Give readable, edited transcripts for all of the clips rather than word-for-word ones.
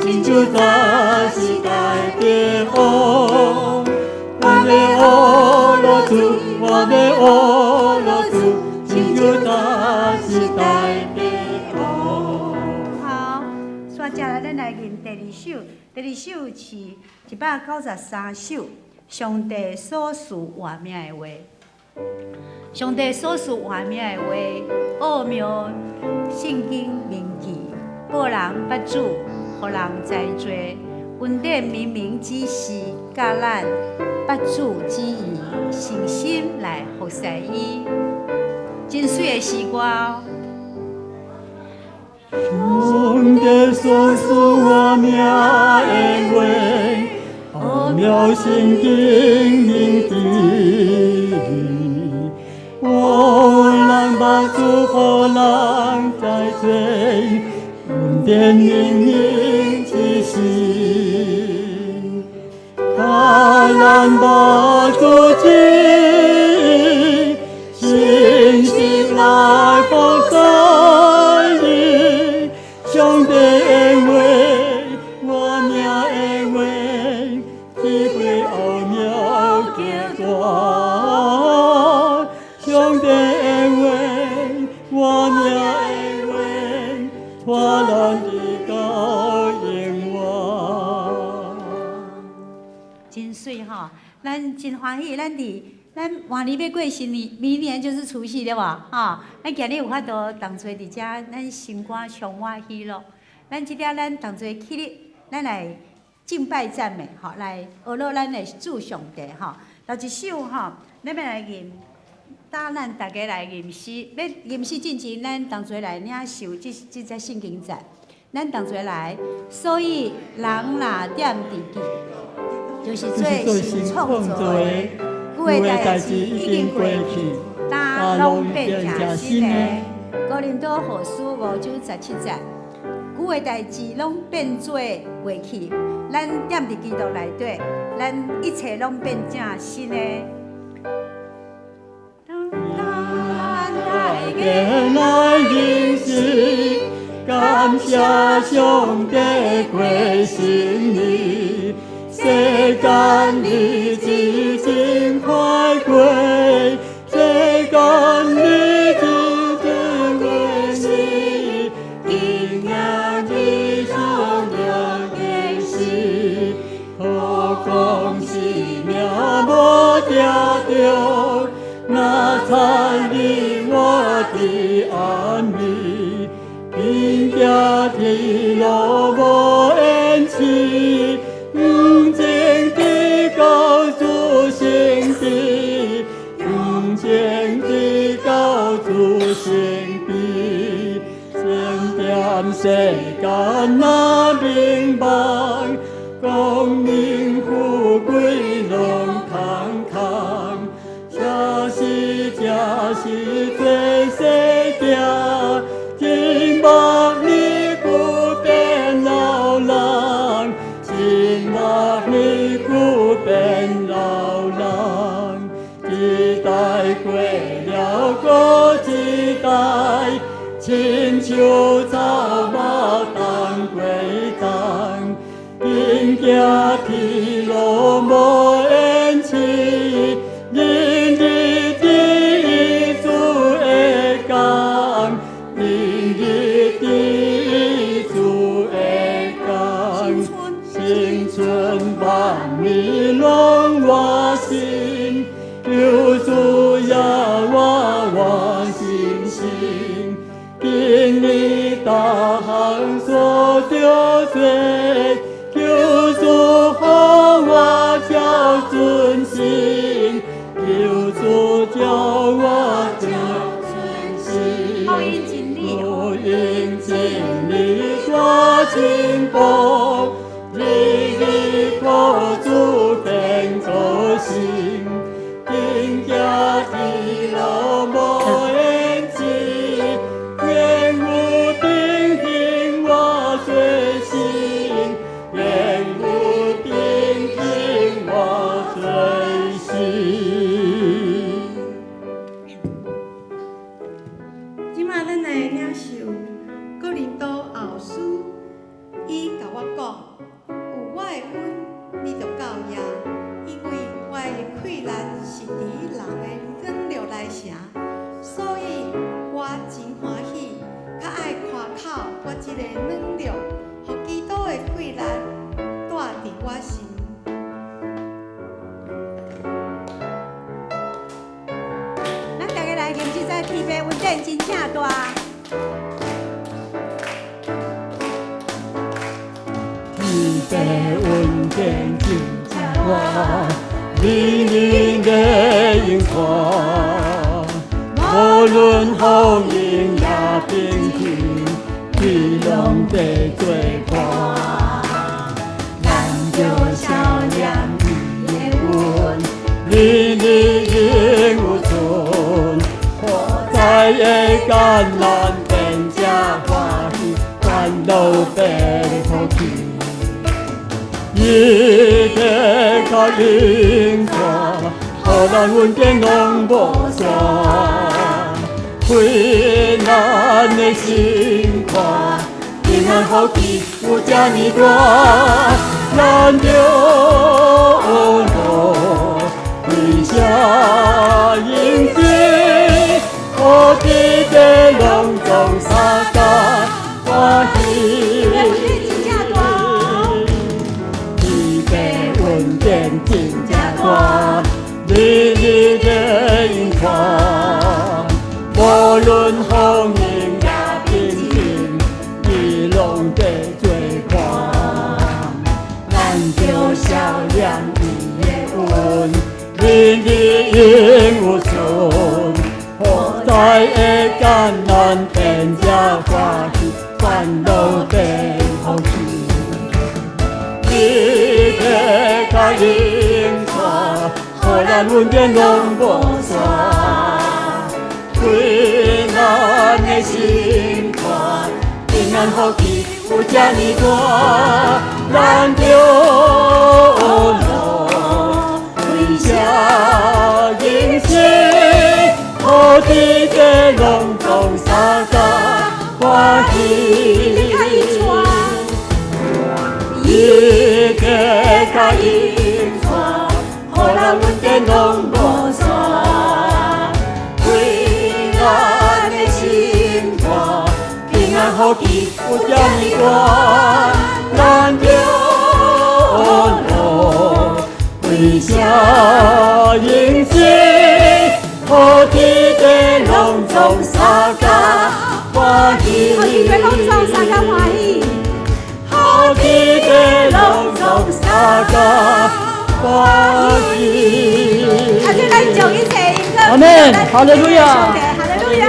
親像早時代的王。我欲學樂主，我欲學樂主，親像早時代的王。好，煞接來咱來吟第二首，第二首是193首，上帝所賜活命的話。上帝所賜活命的話，奧妙聖經銘記，報人捌主，予人知罪，恩典明明指示，教咱捌主旨意，誠心來服侍伊。真媠的詩歌哦。上帝所賜活命的話，奧妙聖經銘記，予人捌主，予人知罪，恩典明明指示，教咱捌主旨意，誠心來服侍伊。上帝的話，活命的話，智慧奧妙極大。上帝的話，活命的話，帶咱直到永遠。真媠吼，咱真歡喜，咱佇咱明年欲過新年，明年就是除夕對無？吼，咱今日有法度同齊佇遮，咱心肝充滿喜樂。咱這點咱同齊起立，咱來敬拜讚美，吼，來學樂咱的主上帝，吼。頭一首吼，咱欲來吟，搭咱逐家來吟詩。欲吟詩進前，咱同齊來領受這節聖經節。咱同齊來，所以人若踮佇基督，就是做新創造的，舊的代誌已經過去，今攏變成新的。哥林多後書5章17節，舊的代誌攏變做過去，咱踮佇基督內底，咱一切攏變成新的。咱大家來認識，感謝上帝過新年，世間日子真快過，世間日子真過時，今日日上的時，何講生命無定著，若參你我的安眠，緊行天路無延遲，向前直到主身邊，向前直到主身邊，千點世間若迷茫，光明富貴攏空空，這是這是做世行，真望你久變老人，真望你久變老人，一代過了閣一代，親像草木冬過冬，緊行天路無延遲，日日日主的工，日日日主的工，青春萬年攏活新，求主耶和華信心，今日逐項所著做，求主予我較準心，求主教我較準心。福音真理，福音真理大進步，日日靠主變高興，緊行天路無延遲，願有平行我做心，有我的恩，你就夠矣，因為我的氣力是佇人的軟弱內成，所以我真歡喜，較愛誇口我這个軟弱，予基督的氣力住佇我身。咱大家來迎這個天父恩典真正大。天父恩典真正大，日日的引帶，無論風雨也平靜，伊攏在做伴。咱著少念伊的恩，日日永有存，何在的艱難變這歡喜，煩惱變福氣。伊的腳引帶，予咱恩典攏無散。困難的心肝，平安福氣有這呢大，咱著學為啥迎接，予天地攏總相共歡喜。天父恩典真正大，日日的引帶，無論風雨也平靜，伊攏在做伴。咱著少念伊的恩，日日永有存，何在的艱難變這歡喜，煩惱變福氣。伊的腳引帶，予咱恩典攏無散。困難的心肝，平安福氣有這呢大，咱著學為啥迎接，予天地攏總相共歡喜。伊的腳引帶，予咱恩典攏無散。困難的心肝，平安福氣有這呢大，咱著學為啥迎接，予天地攏總相共歡喜。予天地攏總相共歡喜。予天地攏總相共歡喜。啊，這咱將一切應該。阿門，哈利路亞，哈利路亞。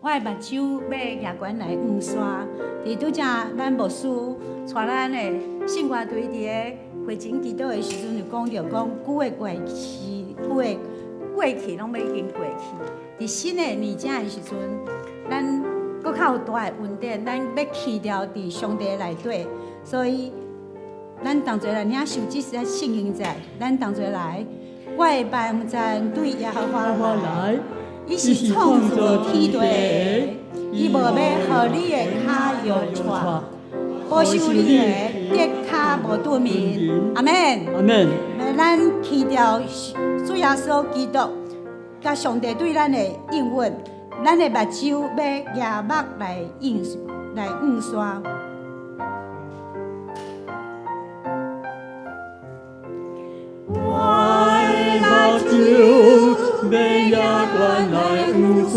我的目睭欲舉懸來黃山，佇拄才咱牧師帶咱的聖歌隊佇个會前祈禱的時陣，就講著講舊的過去，舊的過去攏欲已經過去。佇新的年正的時陣，咱閣較有大的恩典，咱欲去牢佇上帝內底，所以咱同齊來領受這節聖經節，咱同齊來。我的幫贊對耶和華來，伊是創造天地的，伊無欲予你的跤搖掣，保守你的趯跤無頓眠。阿門。阿門。咱去牢主耶穌基督，佮上帝對咱的應允，咱的目睭欲舉目來應來向山。我的目睭欲舉懸來向山，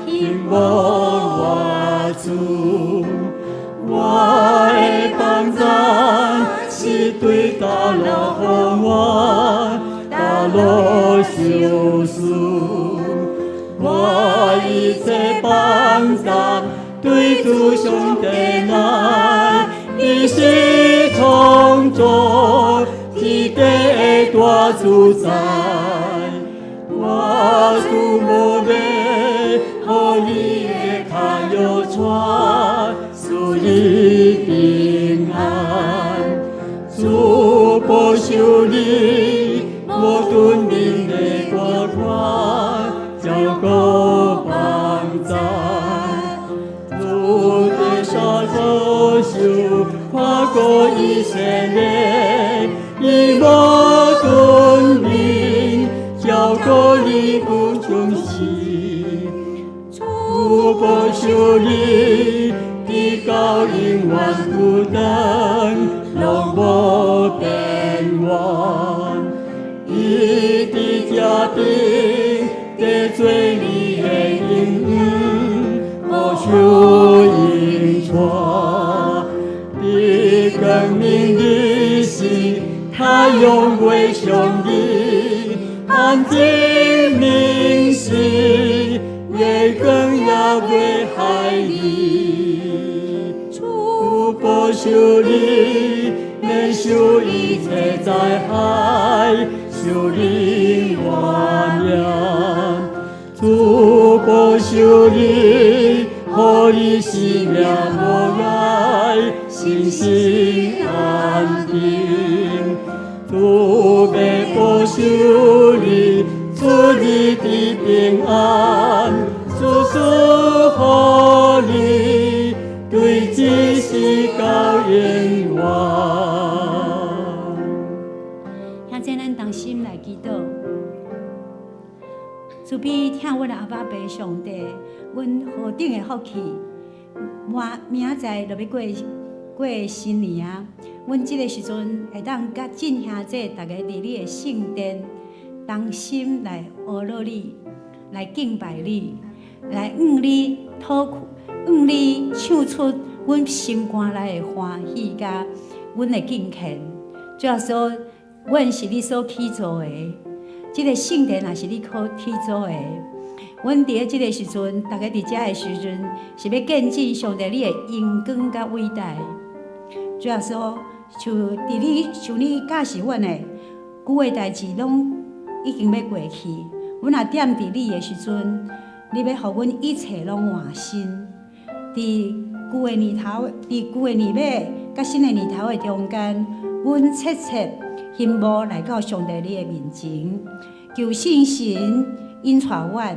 仰望我主。我的幫贊是對大路予我，大路相思。我一切幫贊對主上帝來，伊是創造天地的大主宰。我主無欲予你的跤搖掣，賜你平安。主保守你，無頓眠的歌歌。遠，照顧幫贊。主的手保守，看顧以色列，伊無吞眠，照顧你不中死。主保守你，直到永遠不等，攏無變換。伊佇這頂，得做你的應允，無受引帶。佇光明日時，太陽袂傷你；安靜暝時，月光也袂害你。主保守你，免受一切災害，受你萬命。主保守你，予你生命無礙，心神安定。主欲保守你，出入得平安，事事予你，對這世到永遠。兄弟，咱同心來祈禱。慈悲疼阮的阿爸父上帝，阮何等的福氣，明明仔載就欲過過新年啊！阮這个時陣會當佮眾兄弟逐家佇你的聖殿，同心來阿羅你，來敬拜你，來向你討，向你唱出阮心肝內的歡喜佮阮的敬虔。主耶穌，阮是你所起造的，這个聖殿也是你所起造的。阮佇咧這个時陣，逐家佇遮的時陣，是欲見證上帝你的榮光佮偉大。主耶穌，像佇你像你教示阮的，舊的代誌攏已經欲過去。阮若踮佇你的時陣，你欲予阮一切攏換新。佇舊的年頭，佇舊的年尾，佮新的年頭的中間，阮切切欣慕來到上帝你的面前，求聖神引帶阮，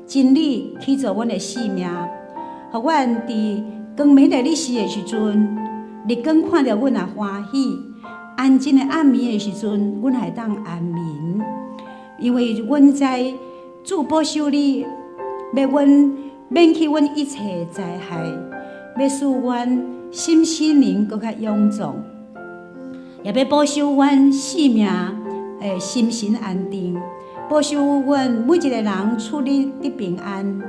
真理起造阮的生命，予阮佇光明的日時的時陣，日光看著阮也歡喜；安靜的暗暝的時陣，阮會當安眠。因為阮知主保守你，欲阮免去阮一切災害，欲使阮心心靈閣較勇壯，也欲保守阮性命的心神安定，保守阮每一个人出入得平安。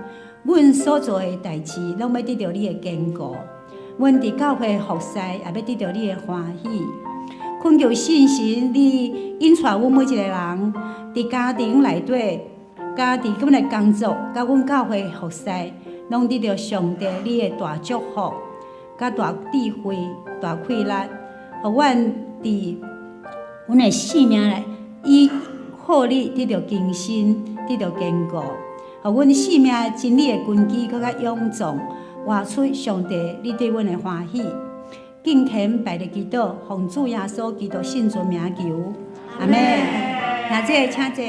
阮所做的代誌，攏欲得著你的堅固。阮佇教會服侍，也欲得著你的歡喜。懇求聖神，你引帶阮每一個人，佇家庭內底、家佇阮的工作，佮阮教會服侍，攏得著上帝你的大祝福、佮大智慧、大氣力，予阮佇阮的生命內，以靠你得著更新，得著堅固，予阮生命真理的根基閣較勇壯，活出上帝你對阮的歡喜。敬虔拜的祈禱，奉主耶穌基督聖尊名求，阿們。兄弟，請坐。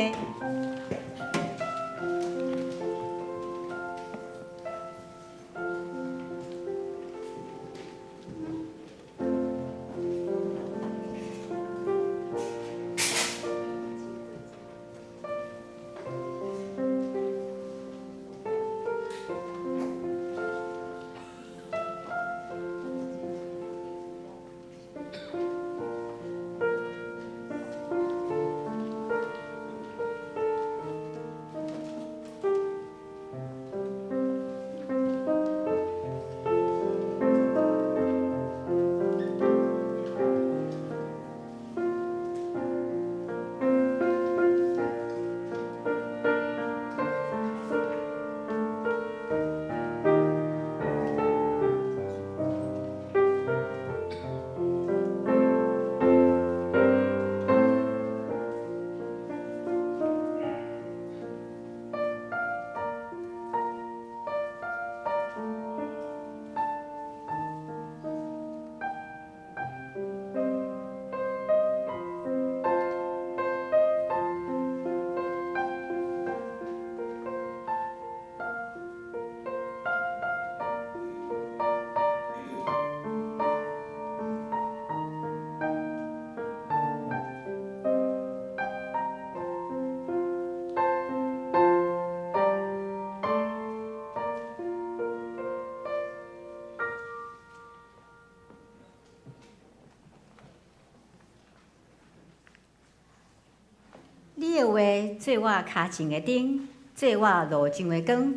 做我跤前的燈，做我路上的光。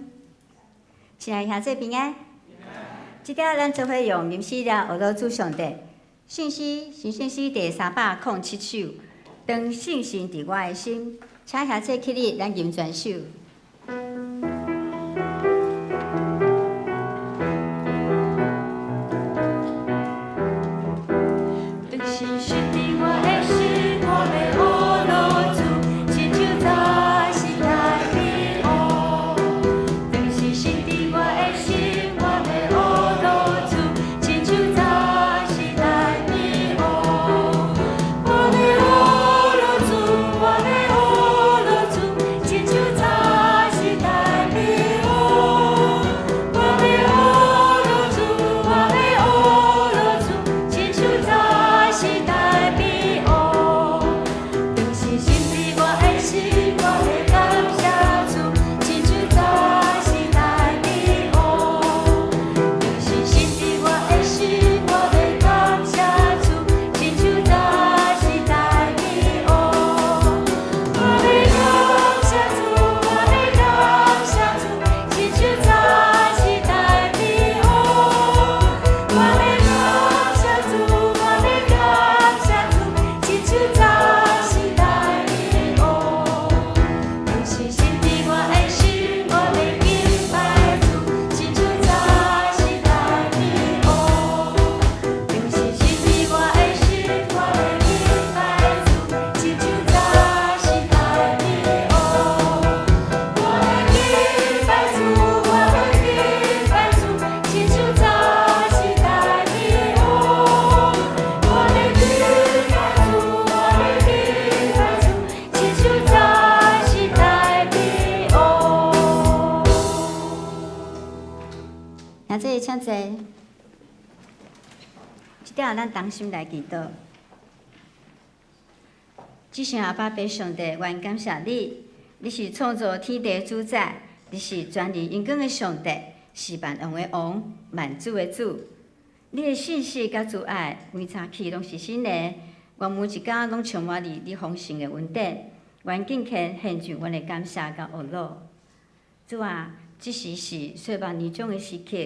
親愛兄弟平安。這下咱做伙用吟詩來學主上帝。聖詩新聖詩第307首，當信心佇我的心，請兄弟起立，咱吟全首。當信心佇我的心，我欲學落主，親像早時代的王。當信心佇我的心，我欲學落主，親像早時代的王。我欲學落主，我欲學落主，親像早時代的王。我欲學落主，我欲學落主，親像早時代的王。當信心佇我的心，我欲感謝主，親像早時代的王。當信心佇我的心，我欲感謝主，親像早時代的王。我欲感謝主，我欲感謝主，親像早時代的王。我欲感謝主，我欲感謝主，親像早時代的王。當信心佇我的心，我欲敬拜主，親像早時代的王。當信心佇我的心，我欲敬拜主，親像早時代的王。我欲敬拜主，我欲敬拜主，親像早時代的王。我欲敬拜主，我欲敬拜主，親像早時代的王。兄弟，請坐。這下咱同心來祈禱。至聖阿爸父上帝，阮感謝你，你是創造天地主宰，你是全能榮光的上帝，是萬王的王，萬主的主。你的信實佮慈愛，每早起攏是新的。阮每一工攏充滿佇你豐盛的恩典。阮敬虔獻上阮的感謝佮學樂。主啊，這時是歲末年終的時刻，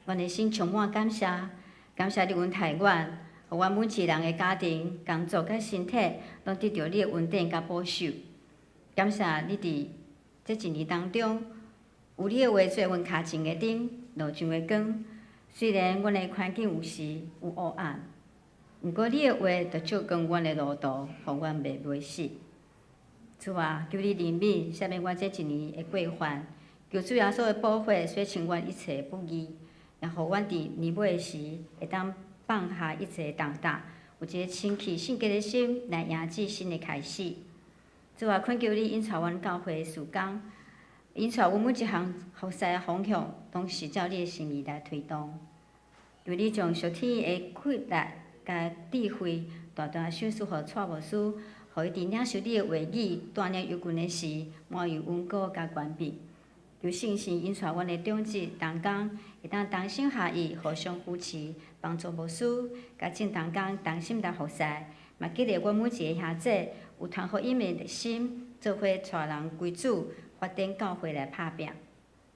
阮的心充滿感謝，感謝你恩待阮，予阮每一个人的家庭、工作佮身體，攏得著你的恩典佮保守。感謝你佇這一年當中，有你的話做阮跤前的燈，路上的光。雖然阮的環境有時有黑暗，毋過你的話就照光阮的路途，予阮袂迷失。主啊，求你憐憫，赦免阮這一年的過犯，求主耶穌的寶血洗清阮一切不義，也予阮佇年尾時會當放下一切重擔，有一個清氣聖潔的心來迎接新的開始。主啊，懇求你引導阮教會的事工，引導阮每一項服侍的方向，攏是照你的心意來推動。求你將屬天的氣力佮智慧，大大賞賜予蔡牧師，予伊佇領受你的話語、帶領羊群的時，滿有恩膏佮權柄。求聖神引導阮的長執同工，會當同心合意，互相扶持，幫助牧師，佮眾同工同心來服侍。嘛，激勵阮每一个兄弟有傳福音的心，做伙帶人歸主，發展教會來拍拚。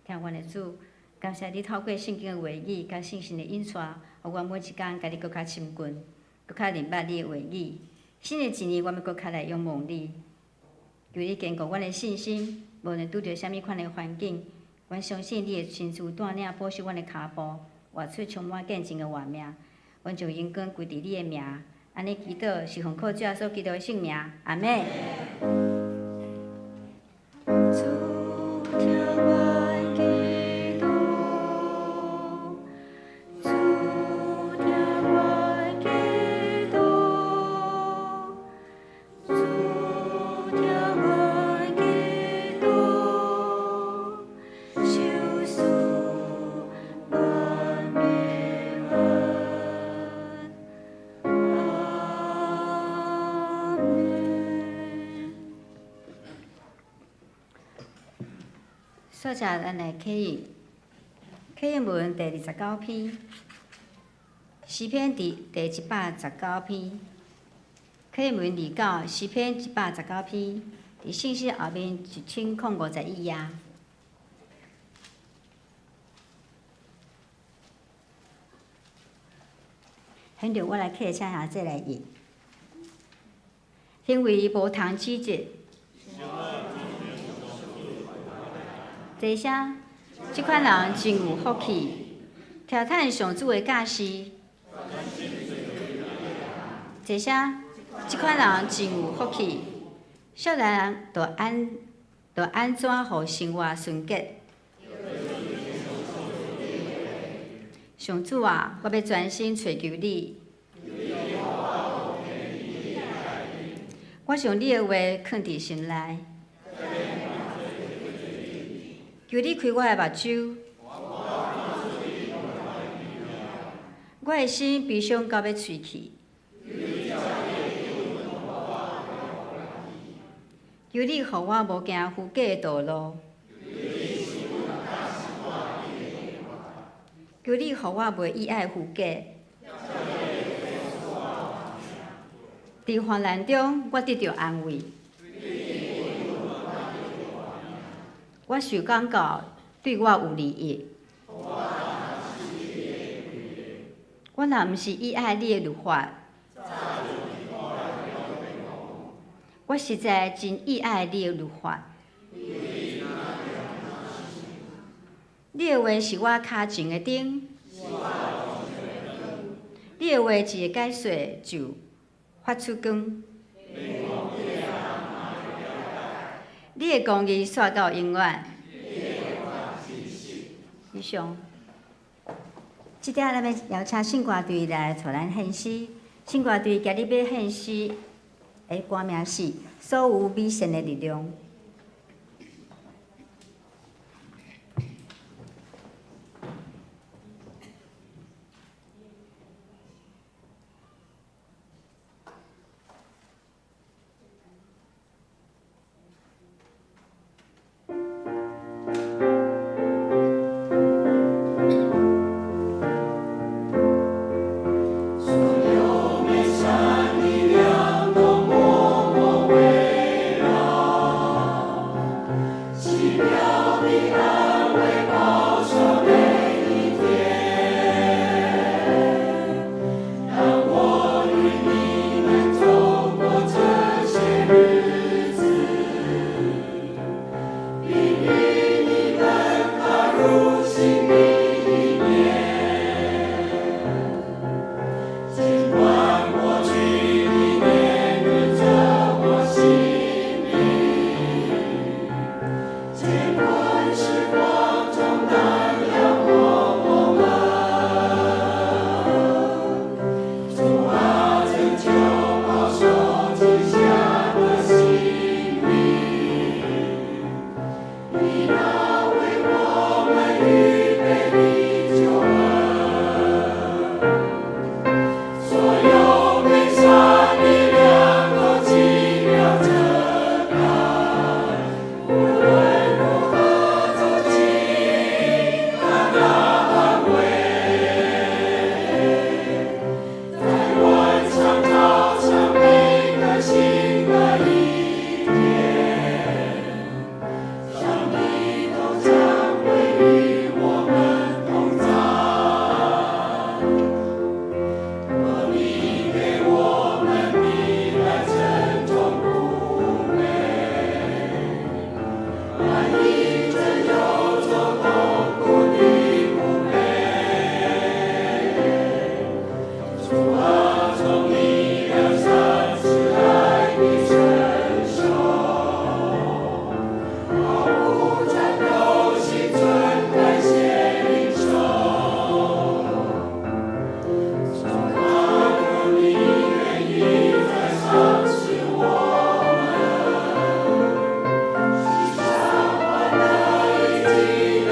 聽阮的主，感謝你透過聖經的話語，佮聖神的引帶，予阮每一工共你閣較親近，閣較認捌你的話語。新的一年，阮欲閣較來仰望你，求你堅固阮的信心。無論拄著啥物款的環境，阮相信你會親自帶領保守阮的跤步，活出充滿見證的活命。阮將榮光歸佇你的名，按呢祈禱是奉靠主耶穌基督的聖名，阿們。主聽阮祈禱，主聽阮祈禱，主聽阮祈禱，賞賜阮平安。阿們。說者，咱來啟應，啟應文第29篇，詩篇第119篇，啟應文29，詩篇119篇。佇信息後面1051頁。現在我來客請阿姐來譯，因為無通指責。這聲，這款人真有福氣，聽趁上主的教示。這聲，這款人真有福氣，少年人就按怎予生活純潔？上主啊，我欲專心揣求你。我將你的話囥佇心內。求你開我的目睭。我的心悲傷到欲碎去。求你予我無行虛假的道路。求你予我袂喜愛虛假。佇患難中，我得著安慰。我受管教，對我有利益。我若毋是喜愛你的律法，我實在真喜愛你的律法。你的話是我跤前的燈，你的話一個解說就發出光。你的公義煞到永遠。以上，這下咱欲邀請聖歌隊來帶咱獻詩。聖歌隊今日欲獻詩的歌名是《所有美善的力量》。所有美善力量都默默圍繞，奇妙的安慰保守每一天。當我與你們走過這些日子，必與你們踏入新的一年。儘管過去的年日折磨心靈，艱困時光中難養活我們，主啊，拯救飽受驚嚇的心靈，你那為我們預備的救恩。所有美善力量都奇妙遮蓋，無論如何走進他的安慰，在晚上早上每個新的一天，上帝都將會與我們同在。若你給我們的愛沉重不美，萬一真有做痛苦的苦悲，主啊，從你良善慈愛的伸手，毫不顫抖，心存感謝領受。主啊，若你願意再賞賜我們，世上歡樂已盡了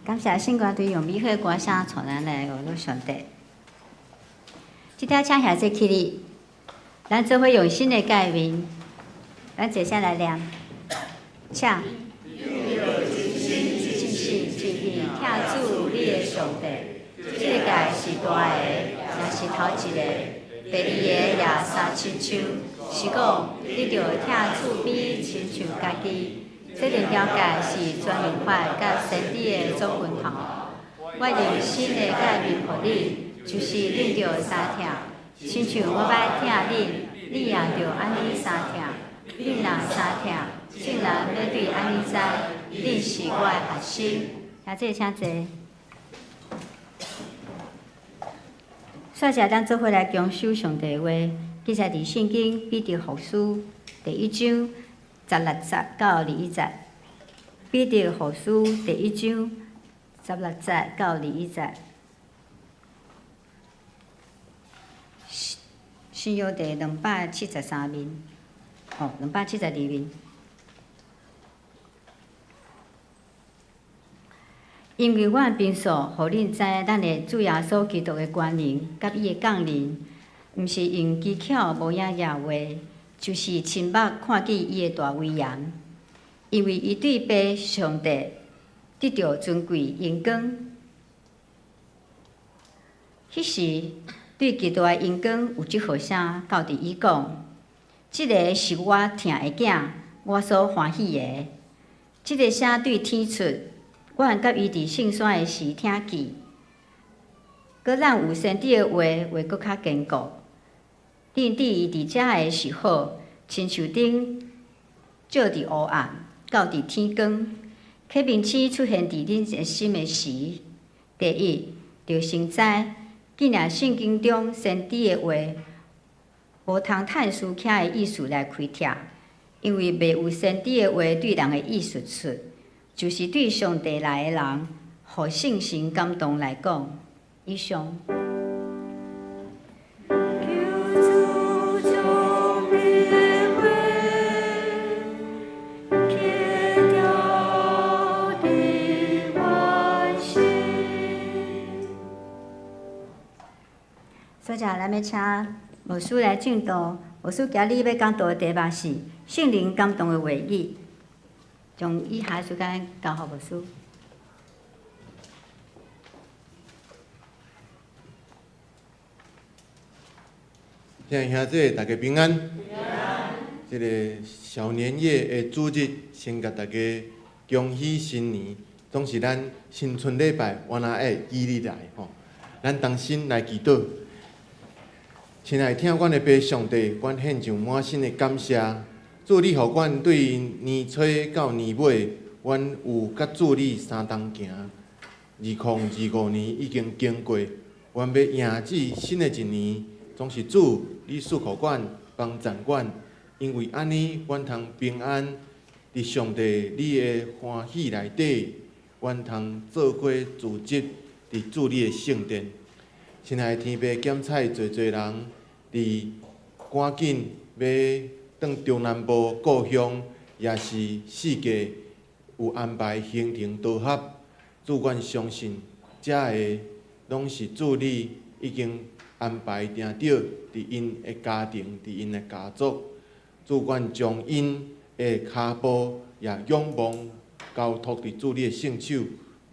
感謝聖歌隊用美好的歌聲帶咱來學樂上帝。這條請兄弟起立，咱做伙用新的誡命，咱坐下來念，請。盡心盡意疼主你的上帝，這个誡是大的，也是頭一个。第二個也相親像，是講你著疼厝邊親像家己。這兩條誡是全律法佮先知的總分頭。我用新的誡命予恁，就是恁著相疼，親像我欲疼恁，恁也著按呢相疼。恁若相疼，眾人欲對按呢知，恁是我的學生。兄弟請坐。煞者咱做伙來共守上帝的話，記載佇聖經彼得後書第一章16節到21節。彼得後書第一章16節到21節。新約第273面，哦，272面。因為阮平素予恁知，咱的主耶穌基督的權能佮伊的降臨，毋是用機巧無影的話，就是親目看見伊的大威嚴。因為伊對父上帝得著尊貴榮光，彼時對極大的榮光有這號聲到佇伊講：這个是我疼的囝，我所歡喜的。這个聲對天出。阮佮伊佇聖山的時聽見，閣咱有先知的話，話閣較堅固。恁對伊佇遮的是好，親像燈照佇烏暗，到佇天光，啟明星出現佇恁的心的時，第一，著先知，既然聖經中先知的話，無通趁私起的意思來開拓，因為袂有先知的話對人的意思出。就是對上帝來的人，予聖神感動來講。以上。求主將你的話刻雕佇阮心。所以，咱欲請牧師來證道。牧師今日欲講道的題目是聖靈感動的話語。將以下時間交予牧師。親愛兄弟，大家平安。這个小年夜的主日，先共大家恭喜新年。總是咱新春禮拜，原來會記得來吼。咱同心來祈禱。親愛疼阮的父上帝，阮獻上滿心的感謝。主，你予阮對年初到年尾，阮有佮主你相同行。2025年已經經過，阮欲迎接新的一年，總是主你賜予阮，幫助阮，因為按呢，阮通平安佇上帝你的歡喜內底，阮通做伙聚集佇主你的聖殿。親愛的天父，檢採濟濟人佇趕緊欲轉中南部故鄉，也是四界有安排行程導合。主，阮相信，這个攏是主你已經安排定著，佇𪜶的家庭，佇𪜶的家族。主，阮將𪜶的跤步也仰望交託佇主你的聖手，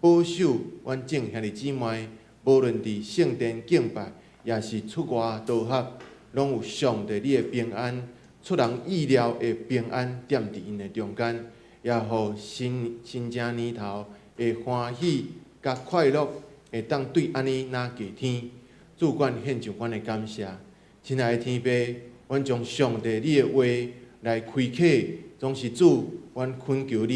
保守阮眾兄弟姊妹，無論佇聖殿敬拜，也是出外導合，攏有上帝你的平安，出人意料的平安踮佇𪜶的中間，也予新新正年頭的歡喜佮快樂，會當對按呢若過天。主，阮獻上阮的感謝。親愛的天父，阮將上帝你的話來開啟，總是主，阮懇求你，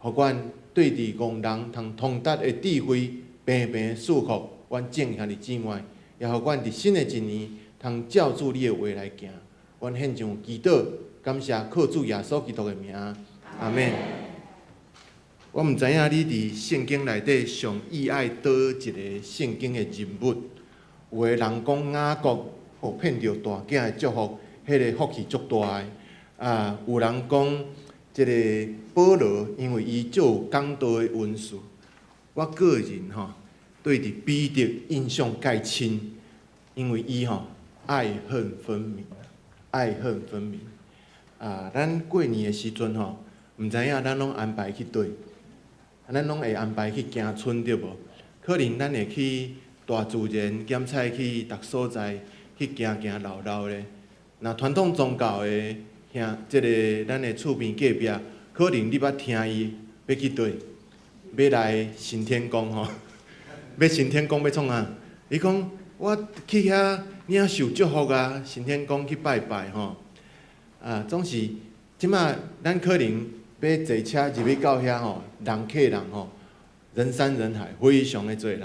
予阮對佇戇人通通達的智慧，平平賜福阮眾兄弟姊妹，也予阮佇新的一年通照主你的話來行。阮獻上祈禱，感謝靠主耶穌基督的名，阿們。我毋知影你佇聖經內底上喜愛佗一个聖經的人物。有的人講雅各予騙著大囝的祝福，彼个福氣足大的。啊，有人講這个保羅，因為伊足有講道的恩賜。我個人吼對佇彼得印象蓋深，因為伊吼愛恨分明，愛恨分明。啊，咱過年的時陣吼，毋知影咱攏安排去佗，咱攏會安排去行春對無？可能咱會去大自然，兼采去逐所在去行行繞繞咧。若傳統宗教的兄，這个咱的厝邊隔壁，可能你捌聽伊欲去佗，欲來新天宮吼，欲新天宮欲創啥？伊講我去遐領受祝福啊，新天宮去拜拜吼。啊，總是這馬咱可能欲坐車入去到遐吼，人客人吼，人山人海，非常的濟人。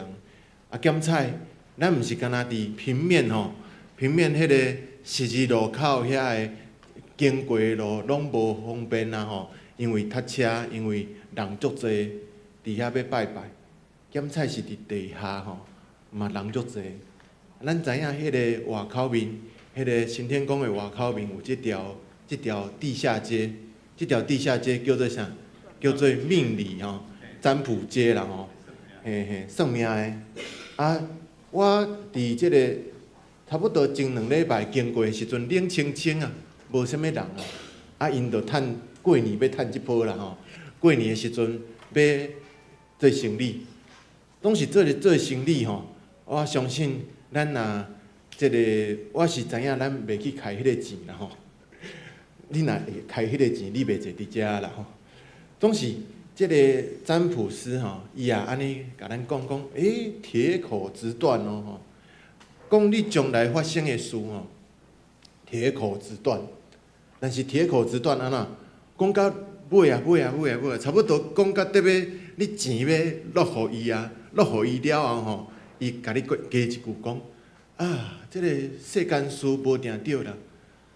啊，兼采咱毋是干焦佇平面吼，平面彼个十字路口遐个經過路攏無方便啊吼，因為塞車，因為人足濟，佇遐欲拜拜。兼采是佇地下吼，嘛人足濟。咱知影彼个外口面，彼个新天宮的外口面有這條地下街，這條地下街叫做啥？叫做命理吼，占卜街啦吼，嘿嘿，算命的。啊，我佇這个差不多前兩禮拜經過的時陣，冷清清啊，無啥物人啊。啊，𪜶就趁過年欲趁這波啦吼。過年的時陣欲做生理，總是做咧做生理吼。我相信咱若這个，我是知影咱袂去開彼个錢啦吼。你若會開彼个錢，你袂坐佇遮啦吼。總是這个占卜師吼，伊也按呢共咱講講，欸，鐵口直斷哦吼，講你將來發生的事吼，鐵口直斷。但是鐵口直斷按怎？講到尾啊尾啊尾啊尾啊，差不多講到得欲你錢欲落予伊啊，落予伊了後吼，伊共你閣加一句講，啊，這个世間事無定對啦，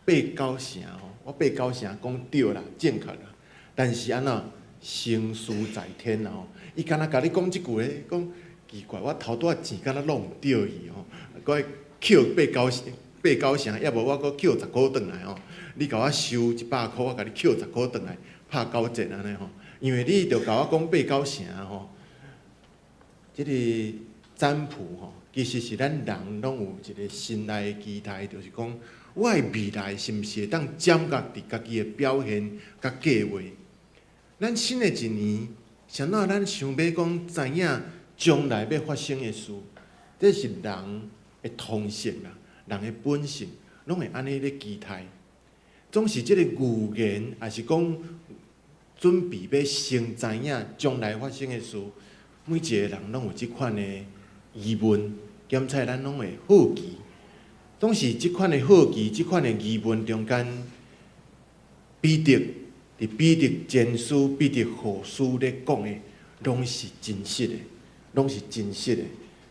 八九成吼，我八九成講對啦，正確啦。但是按怎？成事在天啦吼，伊敢若共你講這句咧，講奇怪，我頭拄仔錢敢若攏毋對去吼，閣扣八九成，八九成，抑無我閣扣十箍轉來吼，你共我收100箍，我共你扣十箍轉來，拍九折按呢吼，因為你著共我講八九成吼，這个占卜吼，其實是咱人攏有一個心內的期待，就是講我的未來是毋是會當掌握佇家己的表現佮計劃？咱新的一年，啥物咱想欲講知影將來欲發生的事，這是人的通性啦，人的本性，攏會按呢咧期待。總是這个預言，抑是講準備欲先知影將來發生的事，每一個人攏有這款的疑問，兼采咱攏會好奇。總是這款的好奇，這款的疑問中間，彼得佇彼得前書、彼得後書咧講的，攏是真實的，攏是真實的。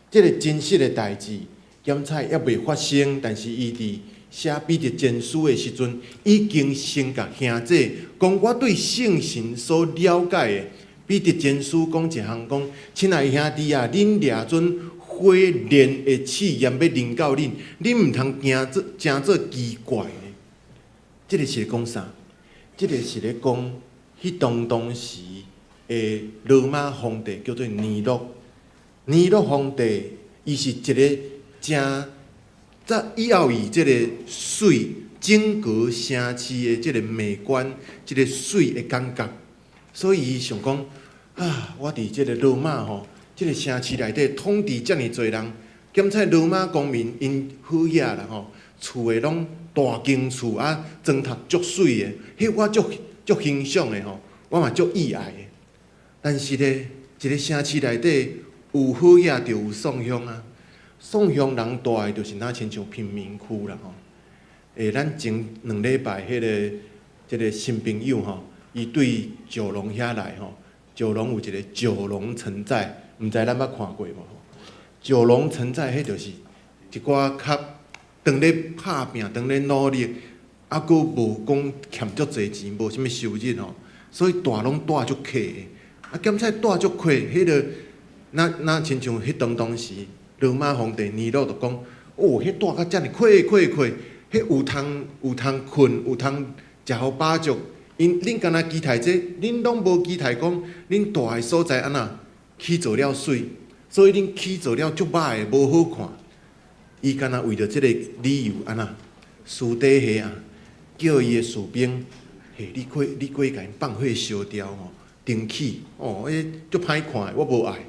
這个真實的代誌，兼采猶未發生，但是伊佇寫彼得前書的時陣，已經先共兄弟講，我對聖神所了解的。彼得前書講一項講，親愛兄弟啊，恁掠準火煉的試驗欲臨到恁，恁毋通驚做誠做奇怪呢。這个是咧講啥？這个是咧講，彼當當時的羅馬皇帝叫做尼祿。尼祿皇帝，伊是一个誠在以後伊這个媠整個城市的這个美觀，這个媠的感覺，所以伊想講啊，我佇這个羅馬吼，這个城市內底統治遮爾濟人，兼且羅馬公民𪜶好額啦吼，厝的攏大間厝啊，裝飾足媠的，彼我足足欣賞的吼，我嘛足意愛的。但是咧，一个城市內底有好額就有喪鄉啊，喪鄉人蹛的就是若親像貧民區啦吼。欸，咱前兩禮拜彼个這个新朋友吼，伊對九龍遐來吼，九龍有一個九龍城寨，毋知咱捌看過無？九龍城寨彼就是一寡較當咧拍拚、當咧努力，啊，閣無講欠足濟錢，無啥物收入吼，所以蹛攏蹛足闊的。啊，兼且蹛足闊，彼个若若親像彼當當時羅馬皇帝尼祿就講，哦，彼蹛甲遮爾闊闊闊，彼有通有通睏，有通食予飽足。𪜶恁敢若期待這，恁攏無期待講，恁蹛的所在按怎起做了媠，所以恁起做了足歹的，無好看。伊敢若為著這个理由按怎私底下啊，叫伊的士兵，嘿，你過去共𪜶放火燒掉吼，重起哦，彼足歹看的，我無愛。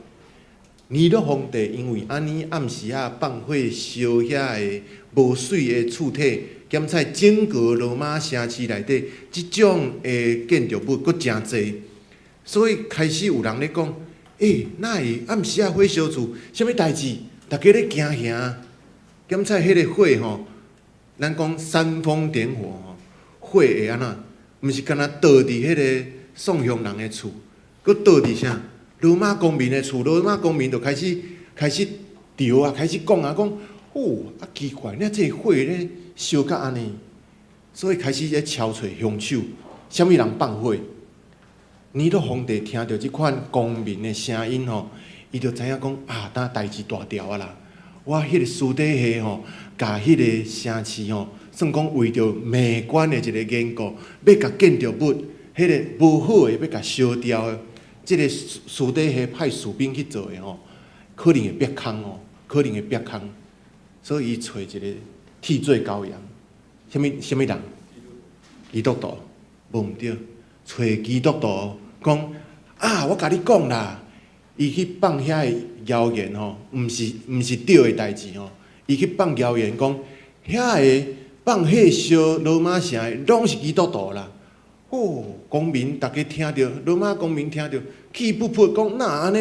尼祿皇帝因為按呢暗時仔放火燒遐个無媠的厝體，兼且整個羅馬城市內底這種的建築物閣誠濟，所以開始有人咧講：欸，哪會暗時仔火燒厝？啥物代誌？逐家咧驚嚇。兼且彼个火吼，咱講煽風點火吼，火會按怎？毋是干焦著佇彼个送香人的厝，閣著佇啥？羅馬公民的厝，羅馬公民就開始著啊，開始講啊，講哦啊奇怪，你這个火咧燒甲按呢，所以開始咧搜揣兇手，啥物人放火？尼祿皇帝聽著這款公民的聲音吼，伊就知影講啊，當代誌大條啊啦！我彼个私底下吼，共彼个城市吼，算講為著美觀的一个緣故，欲共建築物彼个無好的欲共燒掉的，這个私底下派士兵去做的吼，可能會煏空哦，可能會煏空，所以伊揣一个替罪羔羊，啥物人？基督徒，無毋對，揣基督徒講啊，我共你講啦，伊去放遐个謠言吼，毋是對的代誌吼，伊去放謠言講，遐个放火燒羅馬城的，攏是基督徒啦。哦，公民逐家聽著，羅馬公民聽著，氣噗噗講哪按呢？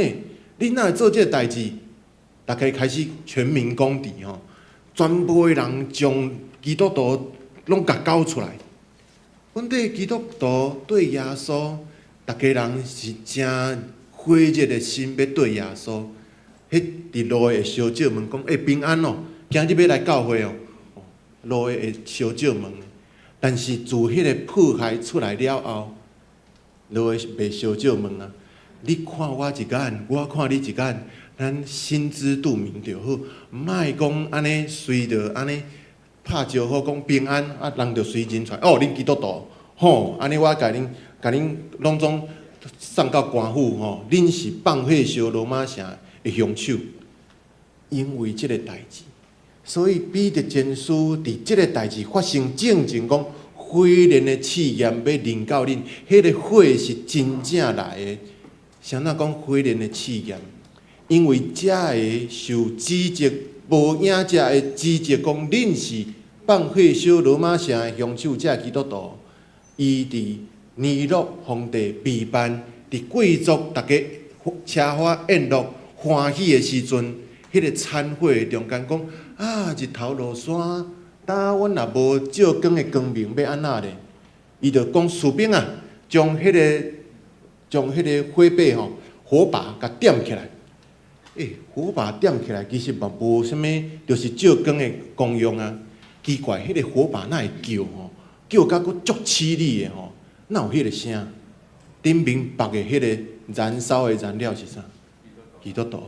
你哪會做這个代誌？逐家開始全民公敵吼，全部的人將基督徒攏共交出來。問題基督徒對耶穌，逐家人是誠火熱的心欲對耶穌。彼佇路的會相借問講：欸，平安哦，今日欲來教會哦。路的會相借問，但是自彼个迫害出來了後，路的袂相借問啊。你看我一眼，我看你一眼，咱心知肚明就好，莫講按呢隨著按呢拍招呼講平安，啊人就隨認出來。哦，恁基督徒，吼，按呢我共恁攏總送到官府吼，恁是放火燒羅馬城的兇手，因為這个代誌，所以彼得前書佇這个代誌發生進前講，火煉的試驗欲臨到恁，彼个火是真正來的。啥怎講火煉的試驗？因為遮个受指責無影者的指責講，恁是放火燒羅馬城的兇手，這个基督徒，伊佇尼祿皇帝備辦佇貴族逐家奢華宴樂歡喜的時陣，彼个餐會中間講啊，日頭落山，當阮若無照光的光明，欲按怎咧？伊就講士兵啊，將彼个火把吼，火把共點起來。欸，火把點起來其實嘛無啥物，就是照光的功用啊。奇怪，彼个火把哪會叫吼？叫甲閣足淒厲的吼，哪有彼个聲？頂面縛的彼个燃燒的燃料是啥？基督徒，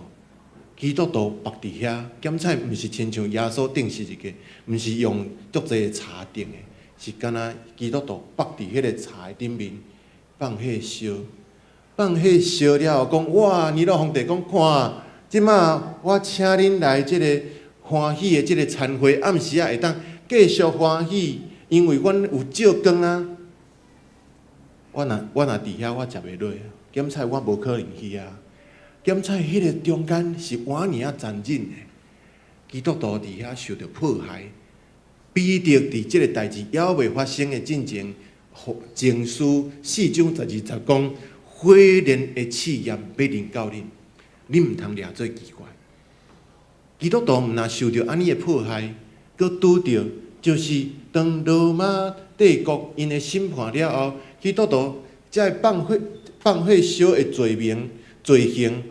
基督徒縛佇遐，檢採毋是親像耶穌釘十字架，毋是用足濟柴釘的，是敢若基督徒縛佇彼個柴頂面，放火燒，放火燒了後，講哇，尼祿皇帝講看，這馬我請恁來這个歡喜的這个餐會，暗時仔會當繼續歡喜，因為阮有照光啊。我若佇遐，我食袂落，檢採我無可能去啊。檢採彼个中間是偌爾仔殘忍的，基督徒佇遐受著迫害。彼得佇這个代誌猶未發生的進前，前書4章12節講，火煉的試驗欲臨到恁，恁毋通掠做奇怪。基督徒毋若受著按呢的迫害，閣拄著就是當羅馬帝國𪜶的審判了後，基督徒才會放火燒的罪名罪行，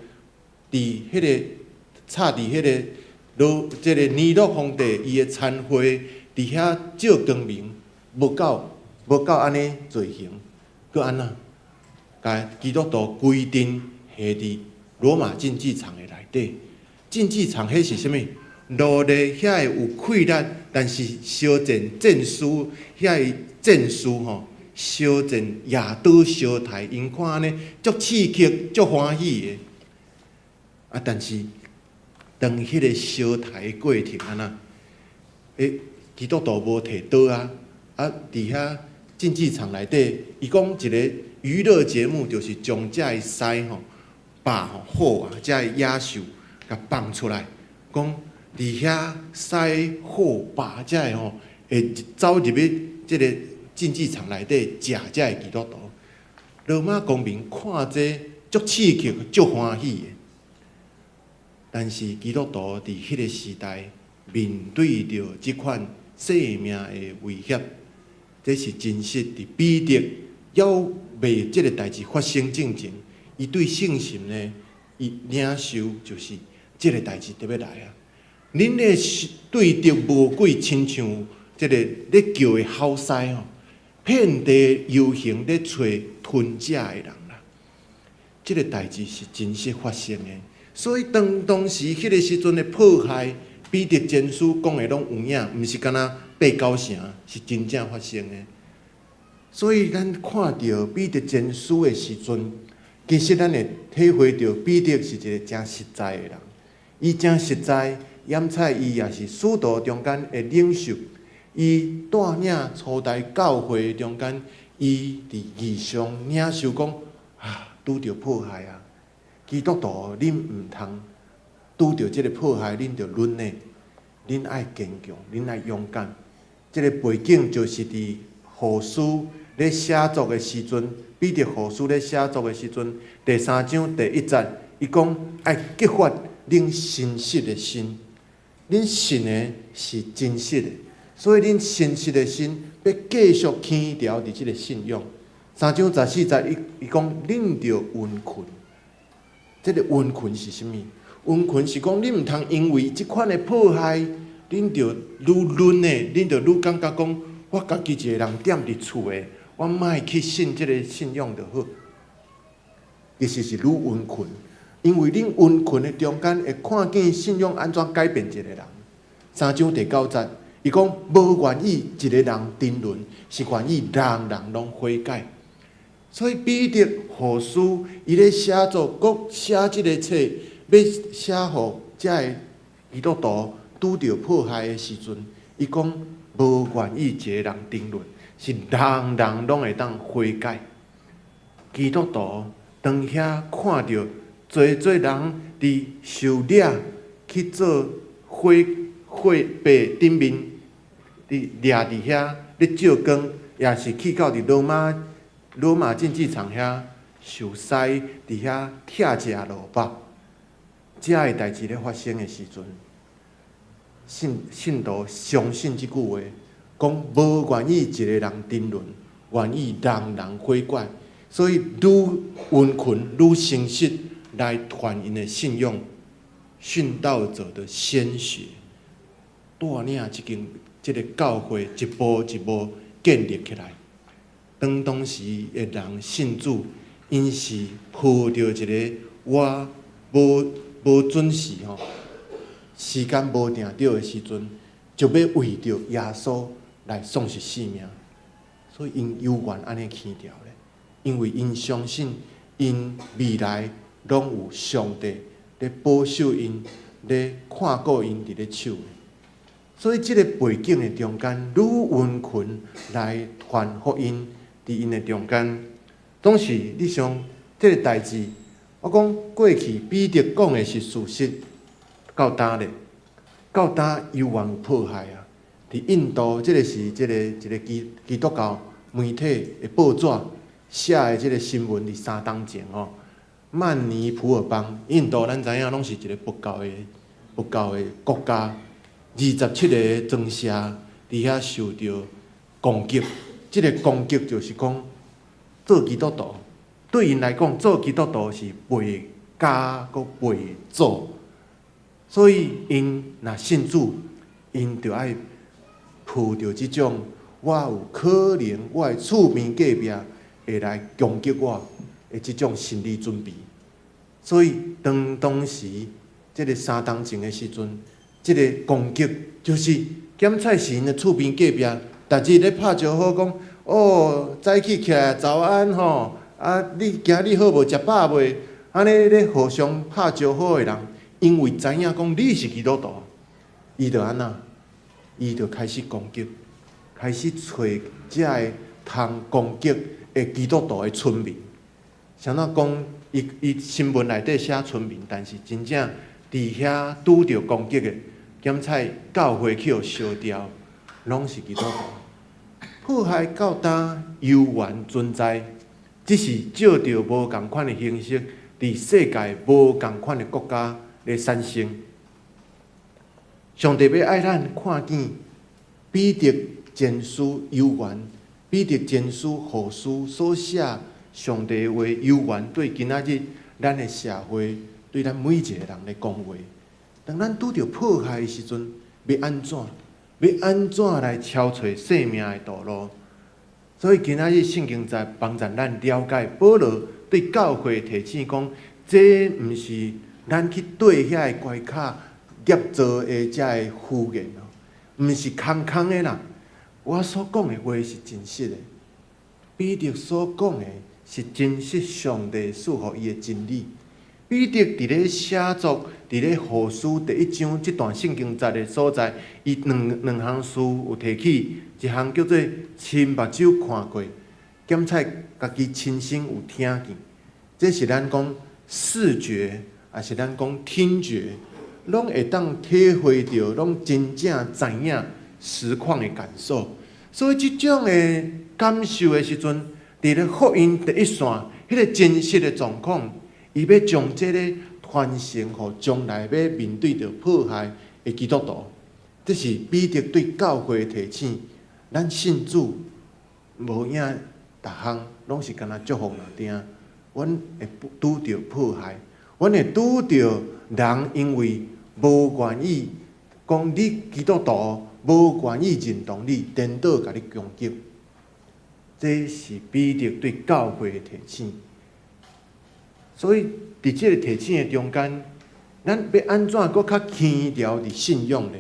佇彼个插佇彼个羅這个尼祿皇帝伊的餐會佇遐照光明，無夠按呢罪行，閣按怎？共基督徒規陣下佇羅馬競技場的內底。競技場彼是啥物？奴隸遐會有氣力，但是相戰戰士遐个戰士吼，相戰舉刀相刣，𪜶看按呢足刺激、足歡喜的。啊，但是當彼个相刣的過程按怎？基督徒無提刀啊！啊，佇遐競技場內底，伊講一个娛樂節目，就是將遮个獅吼、豹吼、虎啊，遮个野獸共放出來，講佇遐獅、虎、豹遮个吼，會走入去這个競技場內底食遮个基督徒。羅馬公民看這足刺激、足歡喜的，但是基督徒佇彼个時代面對著這款生命的威脅，這是真實。佇彼得猶未這个代誌發生進前，伊對聖神呢，伊領受就是這个代誌就欲來啊。恁的對敵魔鬼親像這个咧叫的吼獅吼，遍地遊行咧揣吞食的人啦。這个代誌是真實發生的，所以當當時彼个時陣的迫害，彼得前書講的攏有影，毋是干焦爬狗城，是真正發生的。所以咱看著彼得前書的時陣，其實咱會體會著彼得是一个誠實在的人。伊誠實在，掩採伊也是使徒中間的領袖。伊帶領初代教會中間，伊佇異象領受講啊，拄著迫害啊！基督徒，恁毋通拄著這个迫害，恁就軟弱，恁愛堅強，恁愛勇敢。這个背景就是佇後書咧寫作的時陣，彼得後書咧寫作的時陣，第三章第一節，伊講愛激發恁誠實的心，恁信的是真實的，所以恁誠實的心欲繼續堅牢佇這个信仰。三章十四節，伊伊講恁著殷勤，這个殷勤是啥物？殷勤是講恁毋通因為這款的迫害，恁就愈軟的，恁就愈感覺講，我家己一个人踮佇厝的，我莫去信這个信仰就好。其實是愈殷勤，因為恁殷勤的中間會看見信仰按怎改變一個人。三章第九節，伊講無願意一个人沉淪，是願意人人攏悔改。所以彼得後書伊咧寫作，閣寫這个冊，欲寫予遮个基督徒拄著迫害的時陣，伊講無願意一個人沉淪，是人人攏會當悔改。基督徒當遐看著濟濟人佇受掠去做火火把頂面，佇掠佇遐咧照光，也是去到佇羅馬羅馬競技場遐受獅佇遐拆食落腹，遮个代誌咧發生的時陣，信信徒相信這句話，講無願意一個人沉淪，願意人人悔改，所以愈殷勤愈誠實來傳𪜶的信仰，殉道者的鮮血，帶領這間這个教會一步一步建立起來。當當時的人信主，𪜶是抱著一个我無無準時吼，時間無定著的時陣，就欲為著耶穌來喪失性命，所以𪜶猶原按呢輕佻咧，因為𪜶相信𪜶未來攏有上帝咧保守𪜶，咧看顧𪜶佇咧手。所以這个背景的中間，愈殷勤來傳福音，佇𪜶的中間，總是你想這个代誌，我講過去彼得講的是事實，到今咧，到今猶原有迫害啊！佇印度，這个是這个一个基基督教媒體的報紙寫的這个新聞，佇三冬前吼，曼尼普爾邦，印度咱知影攏是一个佛教的佛教的國家，27个莊舍佇遐受著攻擊，這个攻擊就是講做基督徒，對𪜶來講，做基督徒是背家閣背祖，所以𪜶若信主，𪜶就愛抱著這種我有可能我的厝邊隔壁會來攻擊我的這種心理準備。所以當當時這个三冬前的時陣，這个攻擊就是檢採是𪜶的厝邊隔壁，逐日咧拍招呼講，哦，早起起來早安吼，啊，你今日好無？食飽未？按呢咧互相拍招呼的人，因為知影講你是基督徒，伊就按怎？伊就開始攻擊，開始揣遮个通攻擊的基督徒的村民。啥怎講？伊伊新聞內底寫村民，但是真正佇遐拄著攻擊的，檢採教會去予燒掉，攏是基督徒。迫害到今猶原存在，只是借著無仝款的形式，佇世界無仝款的國家咧產生。上帝欲愛咱看見彼得前書猶原，彼得前書後書所寫上帝話猶原對今仔日咱的社會，對咱每一個人咧講話。當咱拄著迫害的時陣，欲按怎？欲按怎來超揣生命的道路？所以今仔日聖經在幫助咱了解，保羅對教會提醒講，這毋是咱去對遐个關卡捏造的遮个虛言哦，毋是空空的啦。我所講的話是真實的，彼得所講的是真實上帝賜予伊的真理。彼得佇咧寫作，佇咧後書第一章這段聖經節的所在，伊兩兩項事有提起，一項叫做親目睭看過，兼且家己親身有聽見。這是咱講視覺，抑是咱講聽覺，攏會當體會著，攏真正知影實況的感受。所以這種的感受的時陣，佇咧福音第一線，彼個真實的狀況，伊欲將這个傳承予將來欲面對著迫害的基督徒。這是彼得對教會提醒：咱信主無影，逐項攏是干焦祝福爾定。阮會拄著迫害，阮會拄著人因為無願意講你基督徒，無願意認同你，顛倒共你攻擊。這是彼得對教會的提醒。所以，佇這個提醒的中間，咱欲按怎閣較輕牢佇信仰呢？